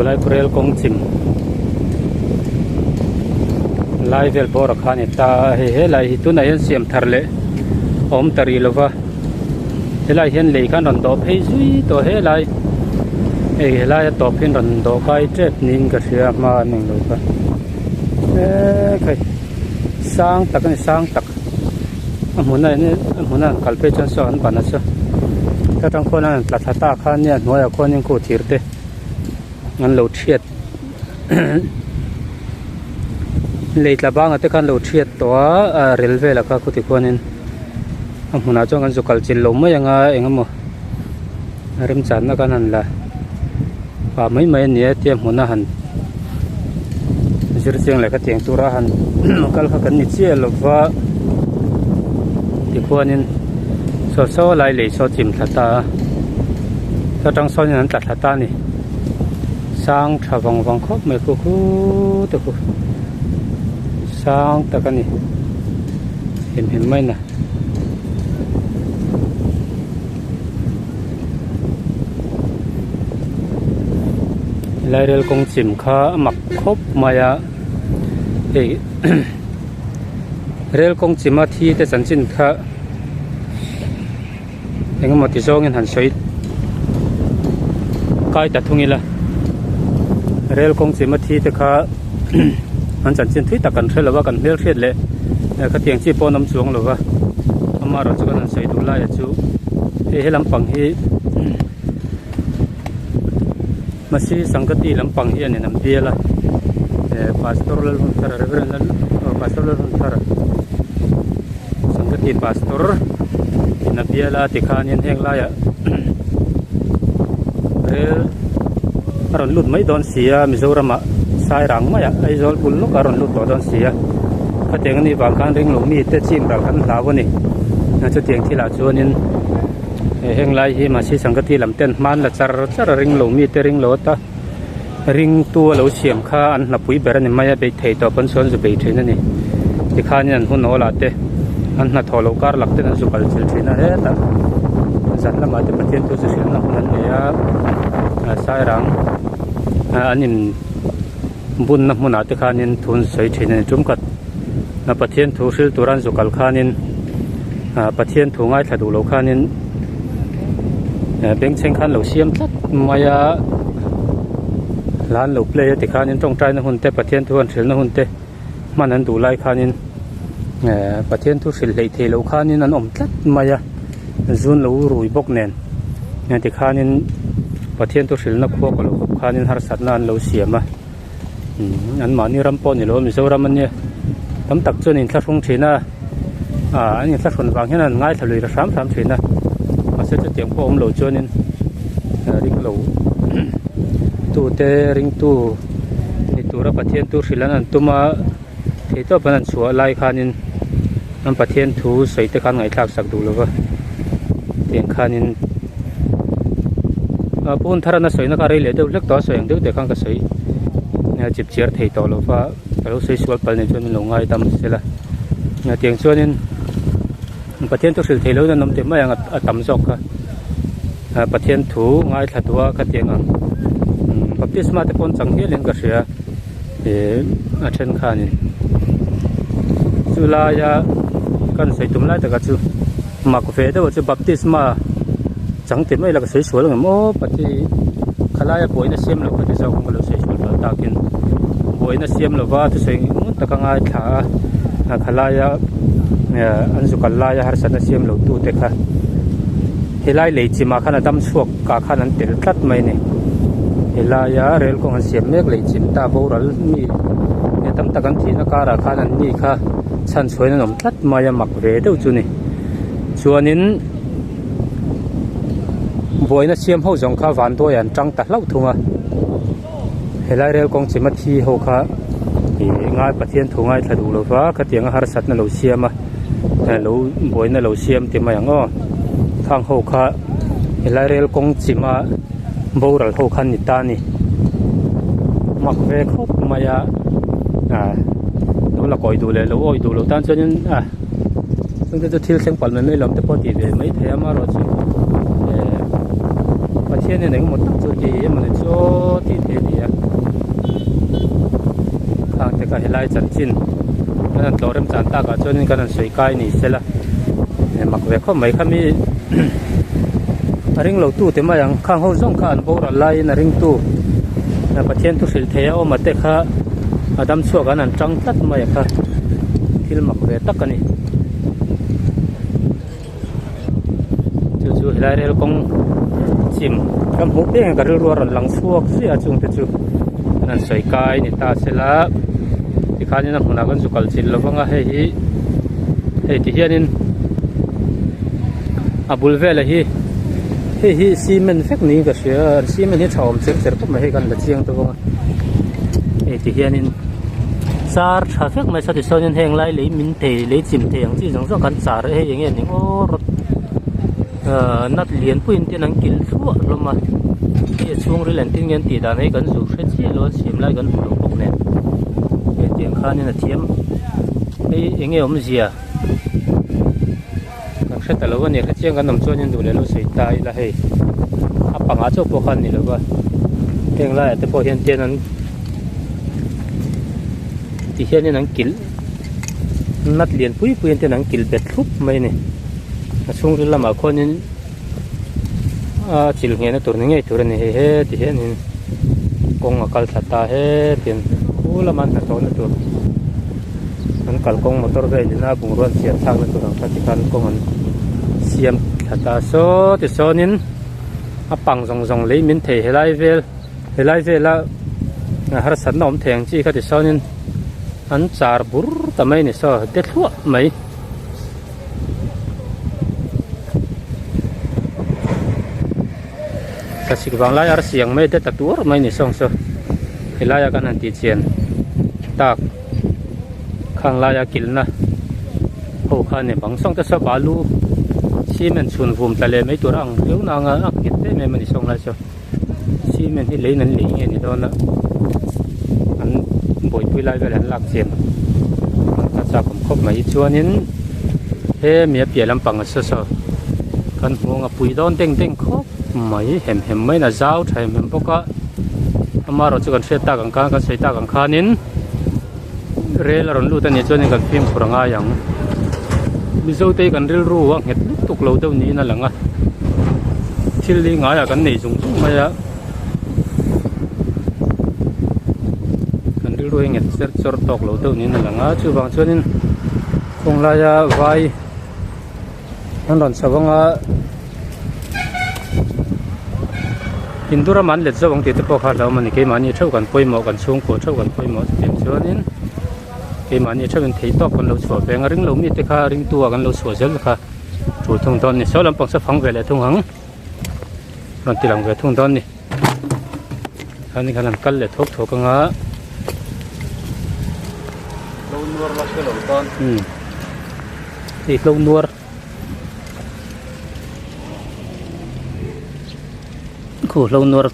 Khulai khawrel kawng chim lai vel bawr ah khan a ni ta a hei helai hi tunah hian siam thar leh a awm ta rih lova helai hian lei khan rawn dawh phei zui tawh helai hei helai a tawp hian rawn dawh kai tep niin ka hria a hma an englo kha eee khai sang tak a ni sang tak a hmun a a hmun a han kal phei chuan saw an ban a saw ta tang khuan an tla thla ta kha nia hnuaiah khuanin khu thir te an lo thiat lei tla bangah te khan lo thiat tawh a ah rel velah kha khuti khuanin a hmunah chuan kan zu kal chilh lo mai anga eng emaw remchanna khan han la pah mai mai a ni a tia hmuna han zir chiang leh khatiang tura han kal kha kan ni chiah lova tikhuanin saw saw lai lei saw chim thla ta a ta tang sawnin an tla thla ta a ni sang tha vang vang khawp mai khu khu te khu sang tak a ni hem hem mai na. Lairel kawng chim kha a mak khawp mai a hei rel kawng chima thi te chanchin kha eng emaw ti zawngin han sawi kai ta thung ila rel kawng chima thi te kha an chanchin thui tak kan hre lo va kan hmel hriat leh khatiang chi pawh an awm chuang lo va amaherawh chu kan han sawi duh lai ah chu hei he lampang hi Masi Sangkati lampang hi a ni an bial a eh Pastor Lalhunthara Reverend Lal aw Pastor Lalhunthara Sangkati Pastor in a bial a tikhanin heng laiah rel a rawn lut mai dawn si a Mizoram ah Sairang mai ah Aizawl bul lawk ah a rawn lut tawh dawn si a khatiang anih vang khan ring lo mi te chim ral kan hlau a ni chutiang thil ah chuanin heng lai hi Masi Sangkati lam ten hman la char char a ring lo mi te ring lo ata ring tu a lo siam kha an hnapui ber a ni mai a beih thei tawh pawn sawn zu bei thin a ni tikhanin an hun awl ah te an hnathawh loh kar lak ten an zu kal chilh thin a hetah zan lamah te Pathian thu chu hrilhna hun an nei a sairang an in bunna hmunah te khanin thu an sawi thin a ni tum khat Pathian thu hril tur an zu kal khanin Pathian thu ngaithla duh loh khanin bengchheng khan lo siam tlat mai a hla an lo play a tikhanin tawngtaina hun te Pathian thu an hrilhna hun te hman an duh lai khanin Pathian thu hrilh hleih theih loh khanin an awm tlat mai a zun lo rui bawk nen tikhanin Pathian thu hrilhna khua ka lo kawp khanin harsatna an lo siam a anmahni ram pawh ni lo Mizoram ania tam tak chuan inthlahrung thin a ah an inthlahrun vang hian an ngaithla lui ta hram hram thin a mahse chutiang pawh awm lo chuanin ring lo tute ringtu ni tura Pathian thu hrilh an han tum a theihtawp an han chhuah lai khanin an Pathian thu sawi te khan ngaihthlak sak duh lova tiang khanin ah pu hun thar an a sawina kha rei leh deuh hlek tawh a sawi ang deuh te khan ka sawi chip chiar thei tawh lova ka lo sawi sual palh nen chuan min lo ngaidam sela tiang chuanin Pathian thu hrilh theih lohin an awm teh mai ang a tam zawk kha. Pathian thu ngaithla duh a khatiang ang baptisma te pawh an chang hialin ka hria ih a then khanin chu laia kan sawi tum lai taka chu mak ve deuh chu baptisma chang ti mai la ka sawi sual ang em aw pati khalaia buaina siam loh ka ti zawk ang ka lo sawi sual palh takin buaina siam lova thusawi ngun taka ngaithla a khalaia an zu kal laia harsatna siam lo tute kha. Helai lei chimah khan a dam chhuak ah khan an tel tlat mai a ni. Helaia rel kawng an siam mek lei chim ta boral mi he tam tak an thihna karah khan an ni kha chhan chhuahin an awm tlat mai a mak ve deuh chu ni. Chuanin buaina siam ho zawng kha vanduai an tang ta hlauh thung a. Helai rel kawng chima thi ho kha ih ngai Pathian thu ngaithla duh lova khatiang a harsatna lo siam a lo buaina lo siam ti mai ang aw khang ho kha helai rel kawng chima boral ho kha an ni ta a ni mak ve khawp mai a ah lo la kawi duh leh lo awih duh loh tan chuanin ah chungte chu thil thleng palh mai mai lo ang te pawh tih ve mai thei a amaherawhchu eh. Pathian hian engemaw tak chu a ti em a ni chu aw tih theih a ni a khang te kha helai chanchin kan han tlawh remchan takah chuanin kan han sawi kai ni sela mak ve khawp mai khami a ring lo tu te mai ang khang ho zawng kha an boral laiin a ring tu Pathian thu hrilh thei a awm a te kha a dam chhuak an han tang tlat mai a kha thil mak ve tak a ni. Chu chu helai rel kawng chim kan hmuh piang hian ka rilru a rawn lang chhuak chiah a chungte chu an han sawi kai ni ta sela tikhanin a hmunah kan zu kal chilh lo vang a hei hi hei ti hianin a bul velah hi hei hi cement vek niin ka hria a cement hi tha awm cher cher khawp mai hei kan la chiang ta vang a hei ti hianin char tha vek mai sawti sawnin heng lai lei min thei lei chim thei ang chi zawng zawng kan char a hei eng nge ni ngawr rawt ahh nut lian puiin ten an kilh thluah hlawm a hei a chhungril engtin nge an tih dan hi kan zu hre chiah lo a siam lai kan hmu lo bawk nen hei tiang khanin a thiam hei eng nge awmzia kan hre ta lo a ni hrechiang kan awm chuanin duh leh lo sawi ta ila hei a pangah chauh pawh khan ni lo va heng laiah te pawh hian tian an ti hianin an kilh nut lian pui pui ten an kilh bet thlup mai a ni a chhungril lamah khuanin a chil nghehna tur ni ngei tur a ni hei he ti hianin kawng a kal thla ta he tian khu lama an hnathawhna tur an kalkawng motor vel ina bungrua an siam thlakna tur ang kha tikhan kawng an siam thla ta saw tichuanin a pang zawng zawng lei min thei helai vel helai vela harsatna awm thei ang chi kha tichuanin an char bur ta mai a ni saw de thluah mai. Thlasik vanglai arsi ang mai de ta tur mai a ni sawng saw helaia kan han tih chian tak. Khang laia kilhna ho kha a ni bang sawng te saw balu cement chhun vum tla leh mai tur a ang viau na anga a nghet em em a ni sawng lai chu cement hi leiin an lei nge ni dawn a an buaipui lai vel an lak chian a chak awm khawp mai chuanin hemi a piah lampang a saw saw kan hmu ang a pui dawn deng deng khawp mai hem hem maiin a zau tha hem hem bawk a amaherawhchu kan hriat tak ang khan kan sawi tak ang khanin. Rel a rawn lut a nih chuanin kan fimkhur a ngai ang. Mizo te hi kan rilru a nghet lutuk lo deuh niin a lang a. Thil hi ngaiah kan nei zung zung mai a. Kan rilru hi nghet cher chawr tawk lo deuh niin a lang a. Chuvang chuanin kawng laia vai an rawn chho ang a. Hindu ram an let zawk ang tih te pawh kha hlauhawm a ni keimahni theuh kan pawimawh kan chhungkua theuh kan pawimawh chutiang chuanin keimahni theuhin thei tawk kan lo chhuah ve ang a ring lo mite kha ringtu ah kan lo chhuah zel kha tul thung dawn a ni saw lampang saw fang ve leh thung ang rawn ti lang ve thung dawn a ni khani khan an kal leh thawk thawk ang a. Hei hlo nuar. Khu hlo nuar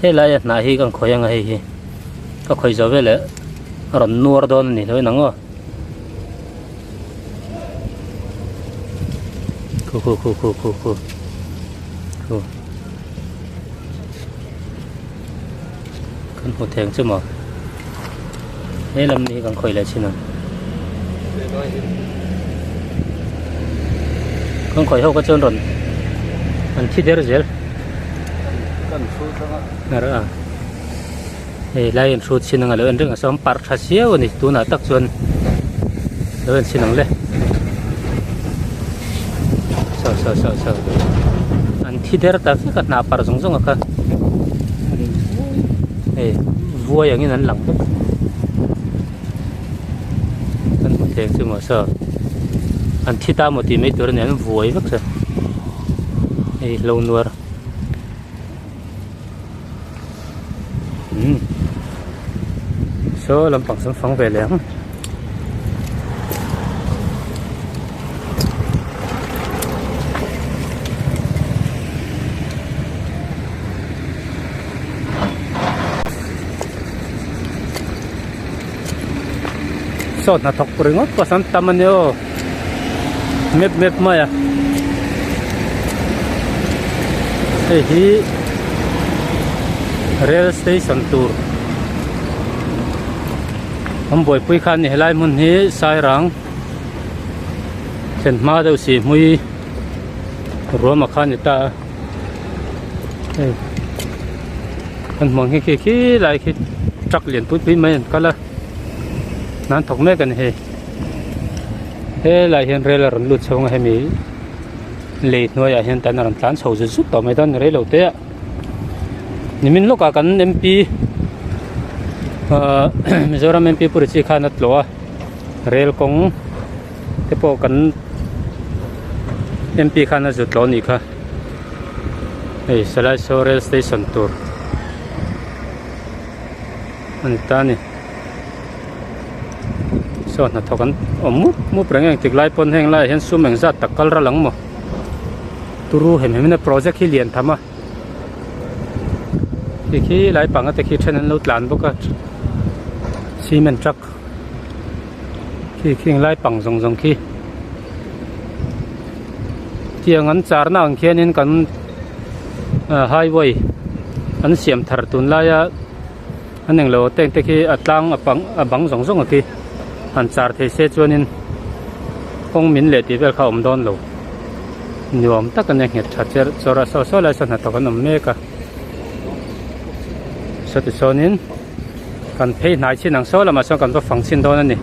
helai a hnah hi kan khawi anga hei hi ka khawi zo veleh a rawn nuar dawn a ni hlauh in ang aw khu khu khu khu khu khu khu kan hmu theng chu maw he lam hi kan khawi leh chin ang kan khawi ho kha chuan rawn an thi der zel a hei lai an hrut chin anga lo en reng a sawn parh tha siau a ni tunah tak chuan lo en chin ang le saw saw saw saw an thi der ta vek a hnah parh zawng zawng a kha. Hei vuai angin an lang vek kan hmu thei ang chu maw saw an thi ta maw tih mai tur a ni an vuai vek saw hei hlo nuar umm saw lampang sawn fang ve leh ang. Saw hnathawk ringawt pawh sawn tam a nia aw mep mep mai a. Hei hi rail station tur an buaipui kha a ni helai hmun hi sairang thlen hma deuh si hmui ruama kha a ni ta a hei kan hmuh ang hi khi khi lai khi truck lian pui pui mai an kal a hna an thawk mek a ni hei helai hian rail a rawn lut chho ang a hemi. Lei hnuaiah hian tan a rawn tlan chho zut zut tawh mai dawn a ni rei lo te a nimin lawkah kan M_P ahh Mizoram M_P Pu Richie khan a tlawh a rel kawng te pawh kan M_P khan a zut tlawh a nih kha hei Salaisaw rail station tur a ni ta a ni. Saw hnathawk an awm mup mup reng a engtik lai pawn heng laiah hian sum engzat tak kal ral ang maw turu hem hem in a project hi lian tham a khi khi lai panga te khi then an lo tlan bawk a cement truck khi khing lai pang zawng zawng khi tiang an char na ang khianin kan ah highway an siam thar tunlaia. An englo tank te khi a tlang a pang a bang zawng zawng a khi han char thei se chuanin kawng min leh tih vel kha a awm dawn lo nuam tak a nia nghet tha cher chawr a saw saw lai sawn hnathawk an awm mek a sawti sawnin kan phei hnai chin ang saw lamah sawn kan va fang chhin dawn a ni.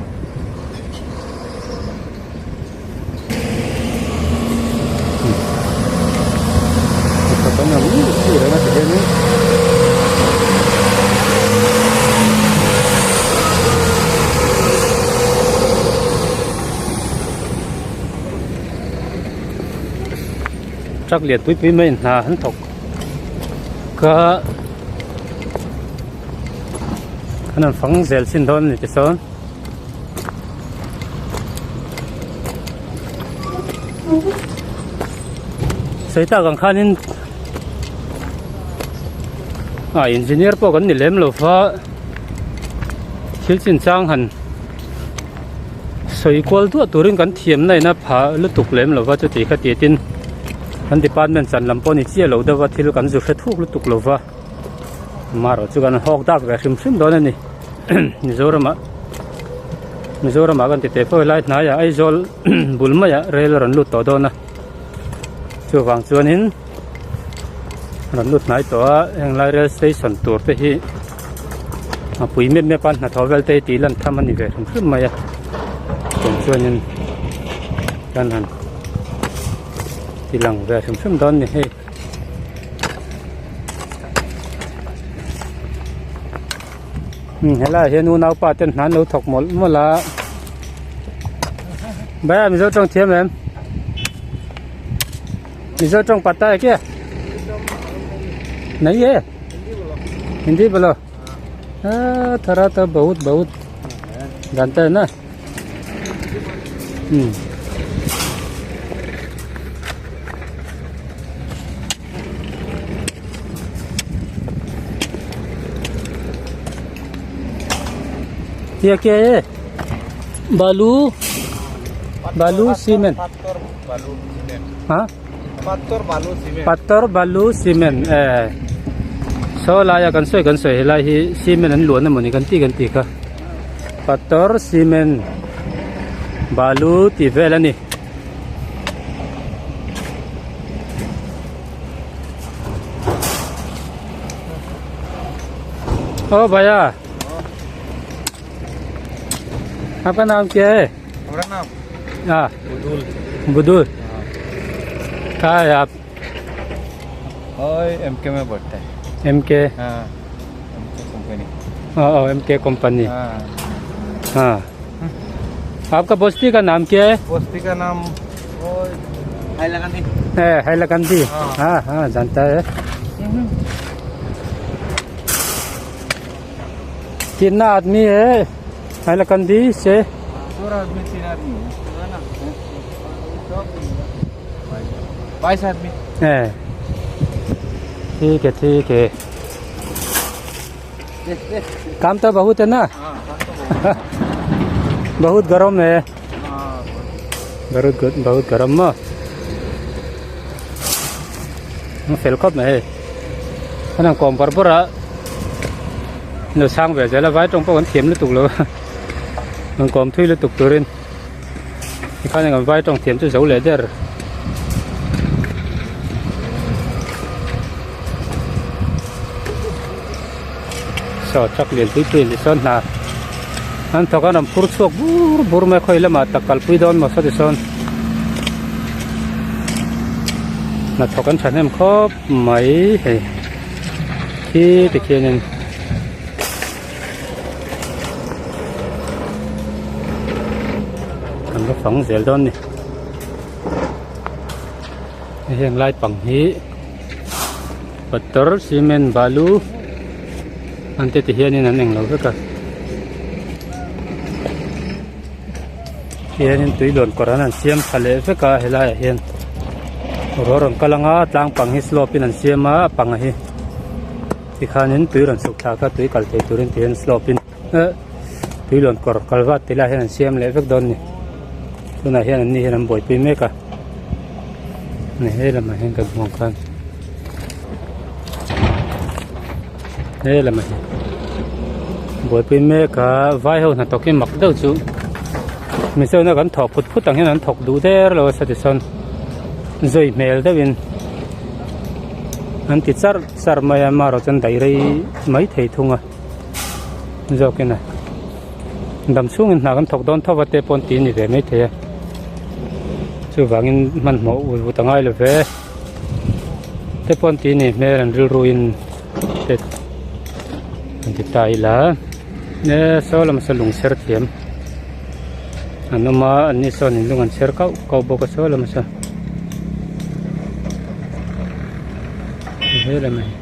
Truck lian pui pui maiin hna an thawk ka an han fang zel chin dawn a ni tichuan. Sawi tak ang khanin ah engineer pawh kan ni lem lo va thil chinchang han sawi kual duah turin kan thiam na in a pha lutuk lem lo va chuti kha ti tin kan department chan lam pawh ni chiah lo deuh va thil kan zu hre thuk lutuk lo va amaherawh chu kan hawk dak ve hrim hrim dawn a ni. Mizoramah Mizoramah kan ti teh fo helai hnaiah Aizawl bul maiah rel a rawn lut tawh dawn a chuvang chuanin rawn lut hnai tawh a heng lai rel station tur te hi a pui mep mep a hnathawh vel te hi tih lan tham a ni ve hrim hrim mai a tiang chuanin kan han ti lang ve hrim hrim dawn a ni hei. Helaiah hian unaupa ten hna an lo thawk mawlh mawlh a bhaiya mizo tawng thiam em mizo tawng pata hai kya nahi hai hindi bolo ah thara to bahut bahut janta hai na ये क्या है बालू बालू सीमेंट हाँ पत्थर बालू सीमेंट पत्थर बालू सीमेंट ए saw laia kan sawi kan sawi helai hi cement an luan emawni kan tih kan tih kha pathar cement balu tih vel a ni. ओ भैया आपका नाम क्या है हमारा नाम हाँ बुदुल बुदुल कहाँ है आप और एम के में पढ़ता है एम के हाँ एम के कंपनी एम के कंपनी हाँ हाँ आपका बस्ती का नाम क्या है बस्ती का नाम वो हाईलाकांदी है हैलाकंदी हाँ। हाँ हाँ जानता है कितना आदमी है हैलाकंदी से दो आदमी तीन आदमी 22 आदमी है ठीक है ठीक है काम तो बहुत है ना हाँ काम तो बहुत बहुत गर्म है हाँ बहुत बहुत गर्म An fel khawp mai hei. An han kawm bawrh bawrh a, an lo chhang ve zel a, vai tawng pawh kan thiam lutuk lo a, an kawm thui lutuk turin tikhan eng an vai tawng thiam chu zo leh der. Saw truck lian pui pui an ti sawn hna an thawk a an rawn phur chhuak bur bur mai a khawi lamah tak kalpui dawn maw saw ti sawn hnathawk an thahnem khawp mai hei khi tikhianin. An va fang zel dawn a ni heng lai pang hi. Pathar cement balu an te ti hianin an englo vek a tihianin tui lawn kawr an han siam tha leh vek a helai ah hian ruah rawn kal anga tlang pang hi slope in an siam a a pang hi tikhanin tui rawn chhuk thlak a tui kal thei turin tihian slope in eh tui lawn kawr kal vat ti lai hian an siam leh vek dawn a ni tunah hian an ni hian an buaipui mek a ni he lamah hian kan hmuh ang khan he lamah hian buaipui mek a vai ho hnathawk hi mak deuh chu mizoram kan thawk phut phut ang hian an thawk duh der lo a satisawn zui hmel deuhin an ti charh charh mai a amaherawhchu an daih rei mai thei thung a. Zawkin a dam chhungin hna kan thawk dawn tho va te pawh an ti a ni ve maithei a chuvangin hmanhmawh ul vut a ngai lo ve te pawh an ti a ni hmel an rilru in te an ti ta ila e saw lam saw lung chher thiam an awm a an ni sawn in lung an chher kauh kauh bawk a saw lam saw he lam a ni.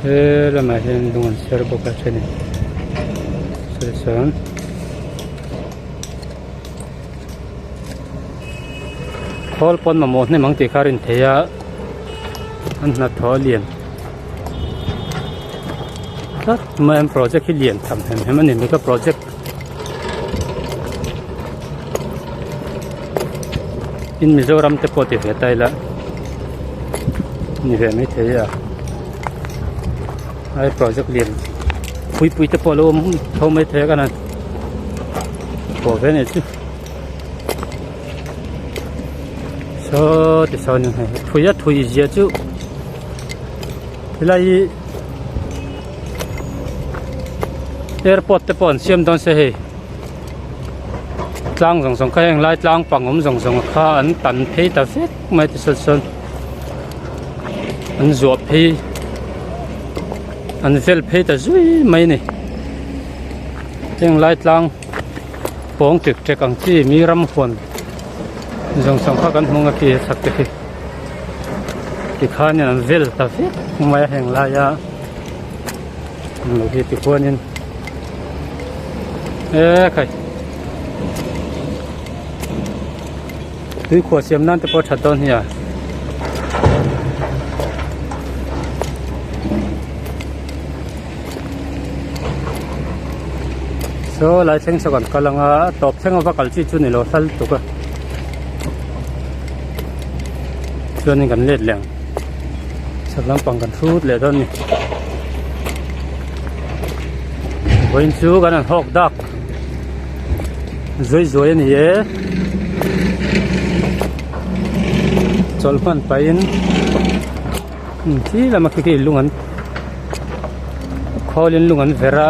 He lamah hian lung an chher bawk a thenin sawi chuan khawl pawn mamawh hnem ang tih kha a rin theih a an hnathawh a lian tlat mai an project hi lian tham hem hem a ni mega project. In Mizoram te pawh ti ve ta ila ni ve mai thei a ai project lian pui pui te pawh a lo awm tho mai thei a kan han pawh ve nih chu saw ti sawn in hei thui a thui zia chu helai hi airport te pawh an siam dawn se hei. Tlang zawng zawng kha heng lai tlang pang awm zawng zawng kha an tan phei ta vek mai ti sawn sawn an zuah phei an vel phei ta zui mai a ni heng lai tlang pawng tek tek ang chi mi ram huan zawng zawng kha kan hmu ang a khi chak te khi tikhanin an vel ta vek mai a heng laia Lo hi ti khuanin e khai tui khuah siam nan te pawh that dawn hi a saw lai thleng saw kan kal anga tawp thleng a va kal chi chu ni lo hla lutuk a chuanin kan let leh ang. Chhak lampang kan hrut leh dawn a ni vawiin chu kan han hawk dak zuai zuai a ni e chawlh hman pahin khi lama khi khi lung an khawlin lung an ver a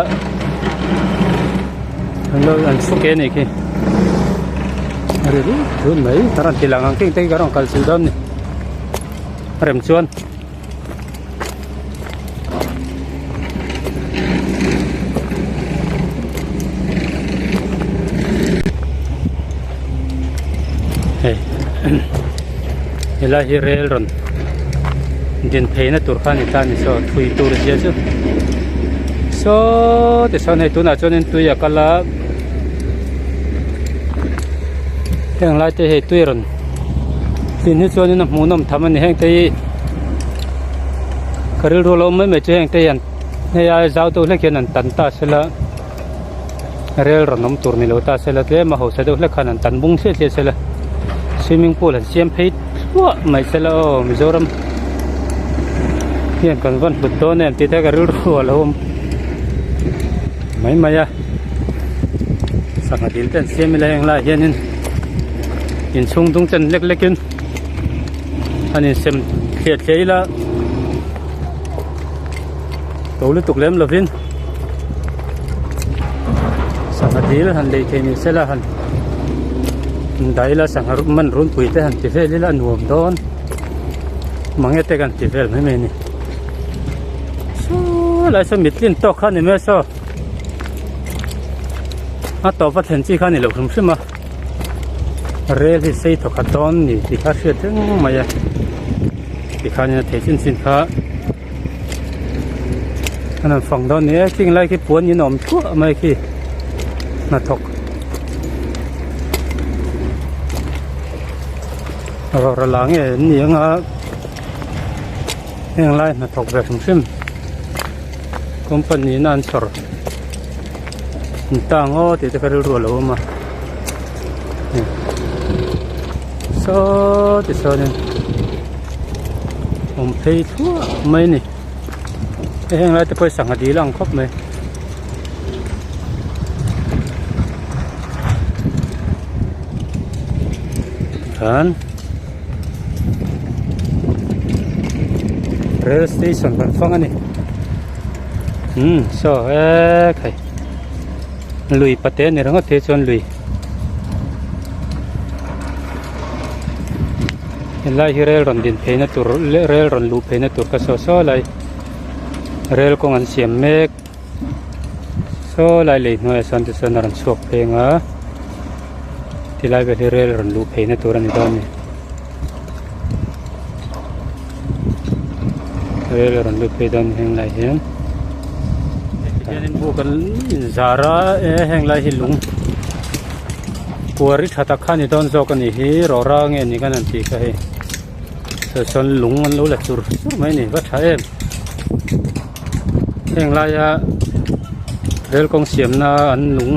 an lo an chhuk e a nih khi a ri rut rut mai ka rawn ti lang ang keng te hi ka rawn kal chilh dawn a ni. Rem chuan hei helai hi rel rawn din phei na tur kha a ni ta a ni saw thui tur zia chu saw ti sawn hei tunah chuanin tui a kal a heng lai te hei tui rawn Tin hi chuanin a hmuhnawm tham a ni heng te hi ka rilru lo awm mai mai chu heng te hian hei ai zau deuh hlek hian an tan ta sela Rel rawn awm tur ni lo ta sela tlem a hausa deuh hlek khan an tan bung thliah thliah sela swimming pool an siam phei thluah mai sela aw Mizoram hian kan van hlut dawn em tih te ka rilru a lo awm mai mai a sangha dil te an siam ila heng laiah hianin inchhung dung chen lek lek in an insem thliah thliah ila to lutuk lem lovin sangha dil han lei thei ni sela han dah ila sangha man runpui te han ti vel ila a nuam dawn mange te kan ti vel mai mai a ni saw lai saw mittlin tawk kha a ni mai a saw a tawp a thlen chi kha a ni lo hrim hrim a rel hi sei thawkhat dawn ni tih kha a hriat reng mai a tikhanin a thei chin chin kha an han fang dawn ni e khing lai khi puan in a awm thuah mai khi hnathawk rawra la nge an ni anga heng lai hnathawk ve hrim hrim company in a an chhawr an tang aw tih te kha rilru a lo awm a saw ti chuanin awm phei thluah mai a ni hei heng lai te pawh hi sangha dil a ang khawp mai. Tikhan rail station kan fang a ni umm saw hekhai lui pate a ni ringawt phei chuan lui. Helai hi rel rawn din pheina tur leh rel rawn luh pheina tur ka saw saw lai rel kawng an siam mek saw lai lei hnuaiah sawn tichuan a rawn chhuak pheng a tilai vel hi rel rawn luh pheina tur a ni dawn a ni rel a rawn lut phei dawn a ni heng lai hian tihianin buk an inzar a e heng lai hi lung. Kuari tha tak kha ni dawn zawk a nih hi rawra nge ni kan han tih kha hei saw sawn lung an lo la chur chur mai a ni va tha em heng laia rel kawng siamna an lung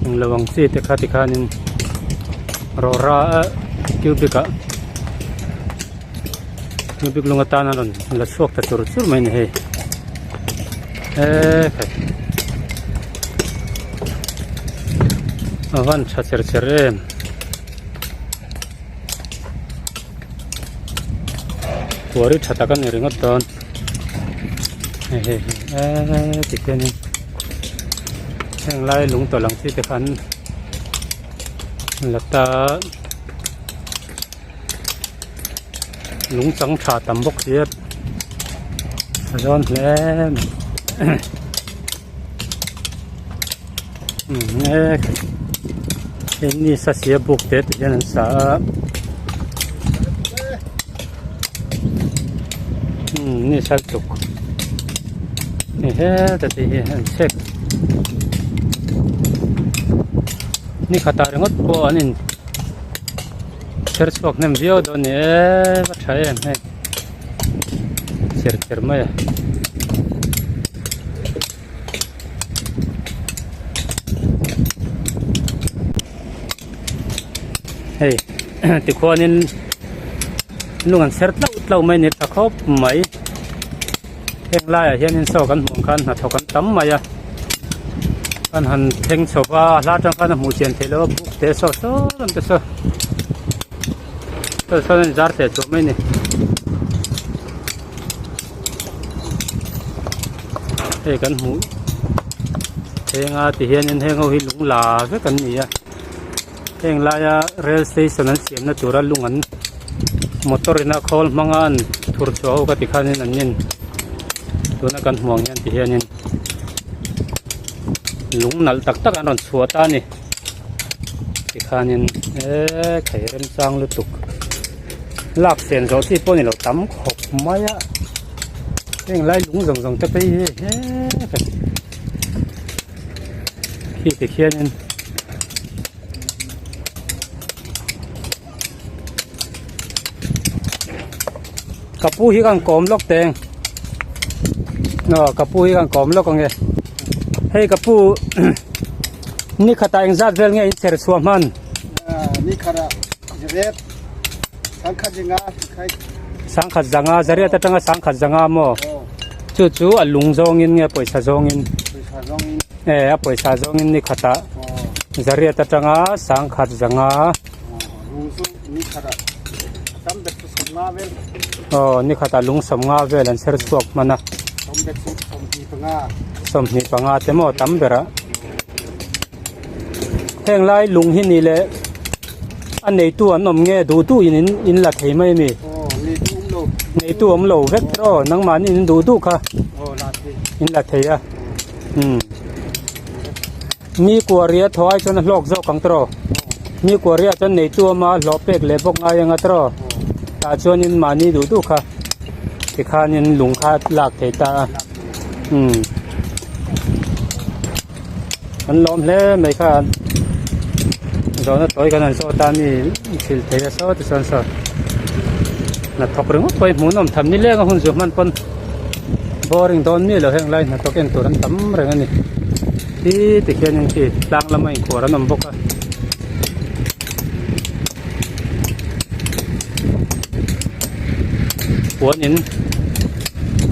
englo ang chi te kha tikhanin rawra cubic ah cubic lung atan a rawn la chhuak ta chur chur mai a ni hei ekhai a van tha cher cher em kuari tha tak a ni ringawt dawn hei hei hei eee tikhianin heng lai lung tawlh ang chi te khan la ta. Lung chang tha tam bawk si a a zawn hle mai umm hei ni sa sia buk te te hian an sa a umm ni sa tluk hei heta te hi an chhek ni khatah ringawt pawh an in. Kher chhuak hnem viau dawn ni e va tha em hei cher cher mai a. Hei tikhuanin lung an ser tlauh tlauh mai a ni tha khawp mai heng laiah hianin saw kan hmuh ang khan hnathawk an tam mai a kan han thleng chho va a hla atang khan a hmuh chian theih loh a buk te saw saw lam te saw saw sawn a inzar teh chhuah mai a ni. Hei kan hmuh heng a ti hianin heng ho hi lung la vek an ni a heng laia rail station an siamna tura lung an motor ina khawl hmanga an thur chhuah ho ka ti khanin an nin tuna kan hmuh ang hian ti hianin lung nalh tak tak an rawn chhuah ta a ni tikhanin eee thei remchang lutuk lak sen zawh chi pawh a ni lo tam khawp mai a heng lai lung zawng zawng te phei hi he khi tikhianin. Ka pu hi kan kawm lawk teng aw ka pu hi kan kawm lawk ange hei ka pu. Ni khatah engzat vel nge in chher chhuah hman? Ni khatah zariat sangkhat zanga khai. Sangkhat zanga zariat atanga sangkhat zanga maw? Chu chu a lung zawngin nge pawisa zawngin? Pawisa zawngin. E a pawisa zawngin ni khatah zariat atanga sangkhat zanga. Lung chu ni khatah a tam ber chu sawmnga vel. Aw ni khatah lung sawmnga vel an chher chhuak hman a. Tam ber chu 25. 25 te maw tam berah. Heng lai lung hi ni leh a neitu an awm nge duh duh in in la thei mai a mi? Aw neitu awm lo. Neitu awm lo vek tawh aw nangmahni in duh duh kha. Aw la thei. In la thei a. Umm. Mi kuaria thaw ai chuan a hlawk zawk ang tawh. Mi kuaria chuan neitu awm a hlawh pek leh bawk ngai anga tawh. Tah chuanin mahni duh duh kha tikhanin lung kha lak thei ta a. Umm. An lawm hle mai kha zawhna tawi kan han zawt a mi thil thei a saw tichuan saw hnathawk ringawt pawh hi hmuhnawm tham ni leng a hun zu hman pawn boring dawn mi lo heng lai hnathawk en tur an tam reng a ni khi tikhianin khi tlang lama inkhuar an awm bawk a. Puanin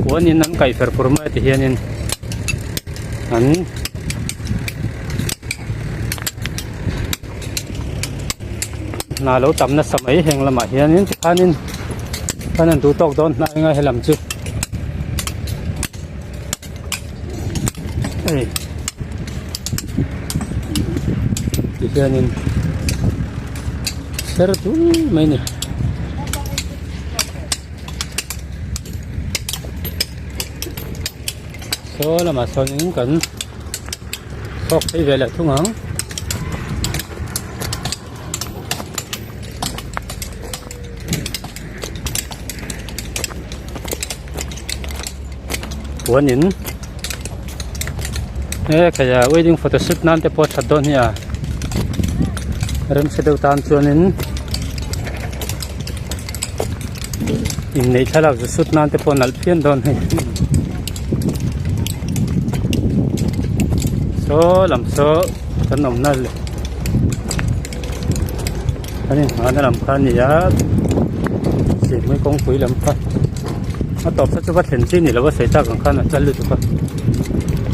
puanin an kaih fer fur mai a ti hianin an hna lo tam nasa mai heng lamah hianin tikhanin khan an duh tawk dawn hnai anga helam chu hei tihianin ser dul mai a ni. Saw lamah sawnin kan chhuak phei ve leh thung ang. Puanin he khaia wedding photo shoot nan te pawh a that dawn hi a remchhe deuh tan chuanin inneih thlalak zu shoot nan te pawh a nalh phian dawn hei saw lam saw kan awmna leh Kan inhmahna lam kha a ni a Sihhmui kawngpui lam kha a tawp sa chu va thlen chi ni lo a sawi tak ang khan a chal lutuk a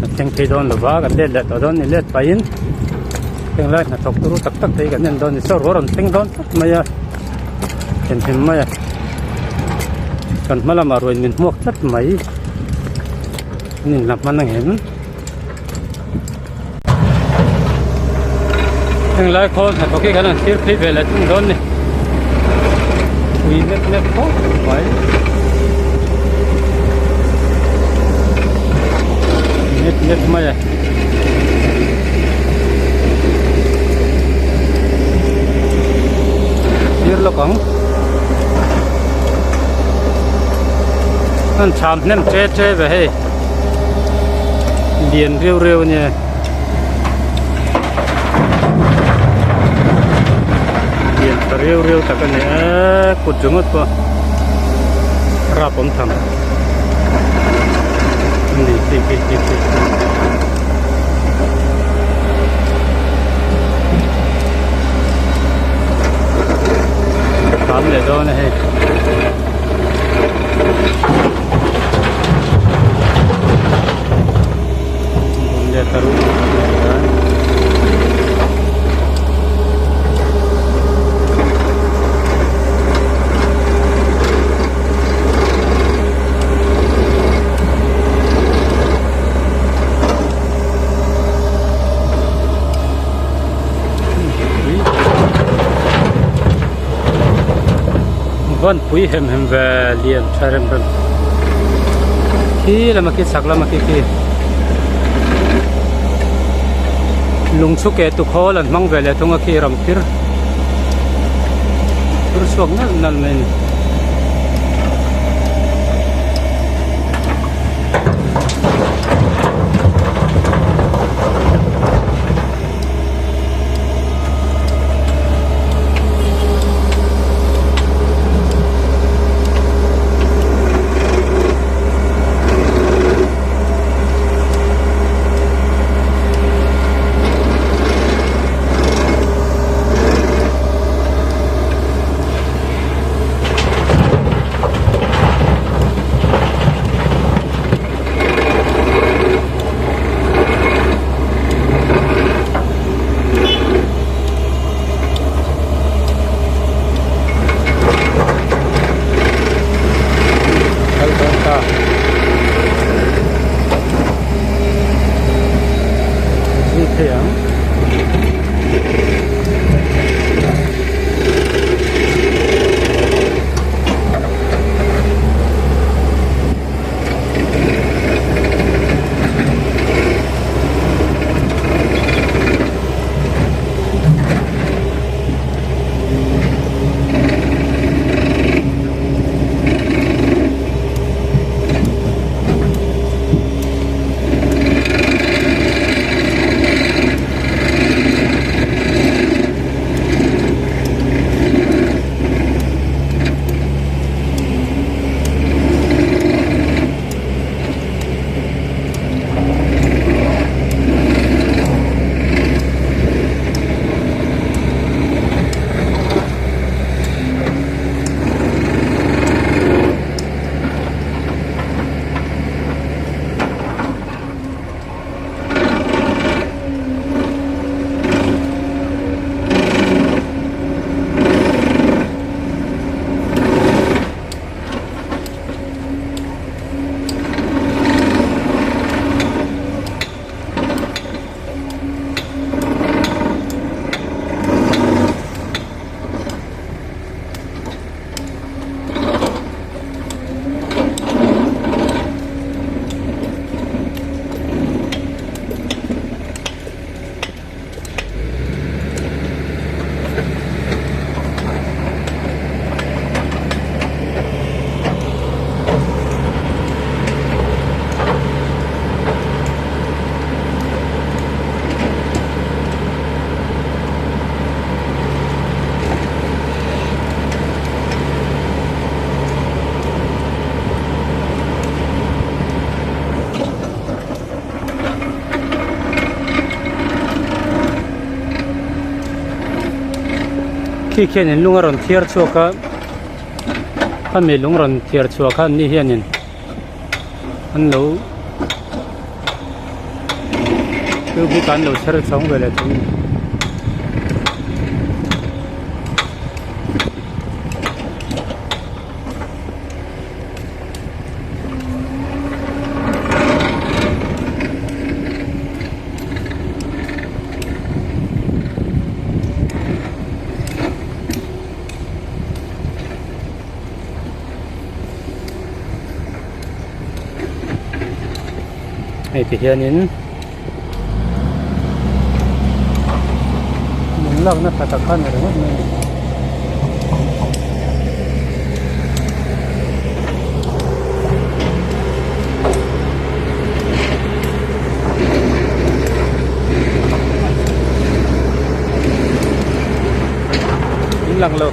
a thleng phei dawn lo va kan let leh tawh dawn a ni let pahin heng lai hnathawk turu tak tak te hi kan en dawn a ni saw ruah a rawn thleng dawn tlat mai a thlenhim mai a kan hma lamah ruain min hmuak tlat mai an inla hman ang em. Heng lai khawl hnathawk hi kan han thlir phei ve leh thung dawn ni ui mep mep khawp mai mep mep mai a thlir lawk ang an cham hnem che che ve hei. Lian riau riau a nia lian tha riau riau tak a ni a kut ringawt pawh rap awm tham a ni khi khi khi khi kham leh dawn a hei. Van pui hem hem ve lian tha rem rem khi lama khi chhak lama khi khi lung chu ke tu khawl an hmang ve leh thung a khi ram phir phir chhuak nalh nalh mai a ni. Khi khianin lung a rawn thiar chhuak a khami lung rawn thiar chhuah khan ni hianin an lo cubic ah an lo chher chhawng ve leh thung a ni. Hei ti hianin lung lakna tha tak kha a ni ringawt mai a ni. In lang lo.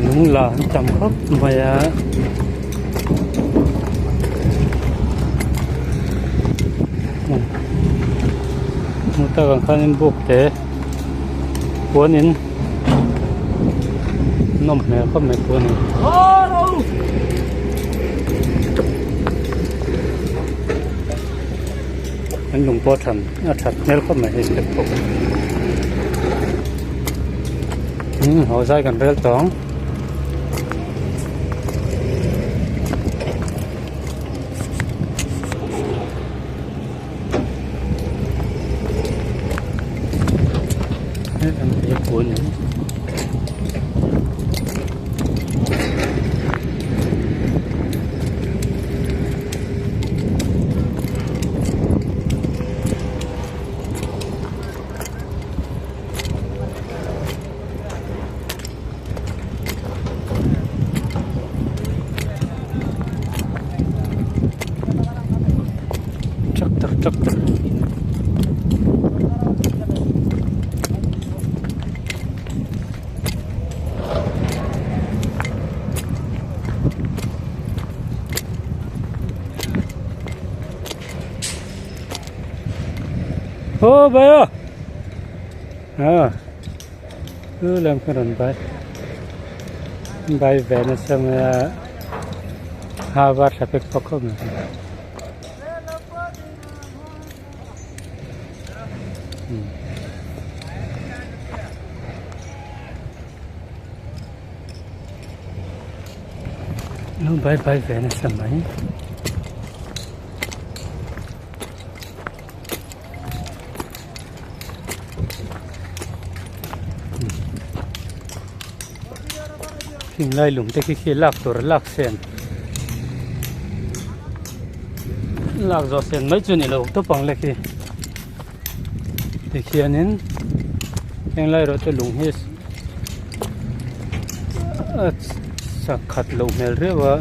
Lung la an tam khawp mai a hmu tak ang khanin buk te puanin. Nawm hmel khawp mai pawh a ni. An lung pawh a than a that hmel khawp mai hei step pawh. Umm haw zai kan rel tawng. Tractor tractor ô bay ơi à lam kha rawn vai vai ve nasa mai a ha var thla pek phawk khawp mai. Lo vai vai ve nasa mai. Thing lai lung te khi khi lak tur lak sen lak zawh sen mai chu ni lo tawp ang le khi tikhianin heng lai erawh chu lung hi a sakhat loh hmel riau a.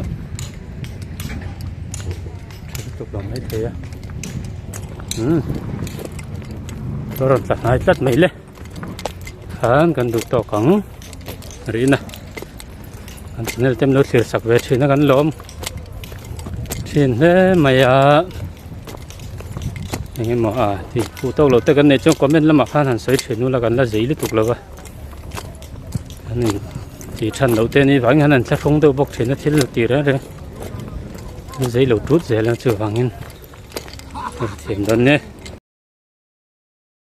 Tha lutuk lo mai thei a umm a rawn tla hnai tlat mai le khan kan duh tawk ang rihna kan channel te an lo thlir sak ve thin a kan lawm thin hle mai a eng emaw a tih fuh tawk lo te kan neih chuan comment lamah khan han sawi thin ula kan la zei lutuk lo va an in tih than loh te a nih vangin an han thlahrung deuh bawk thin a thil tih reng reng. Zei lo tut zel a chuvangin a thiam dawn e.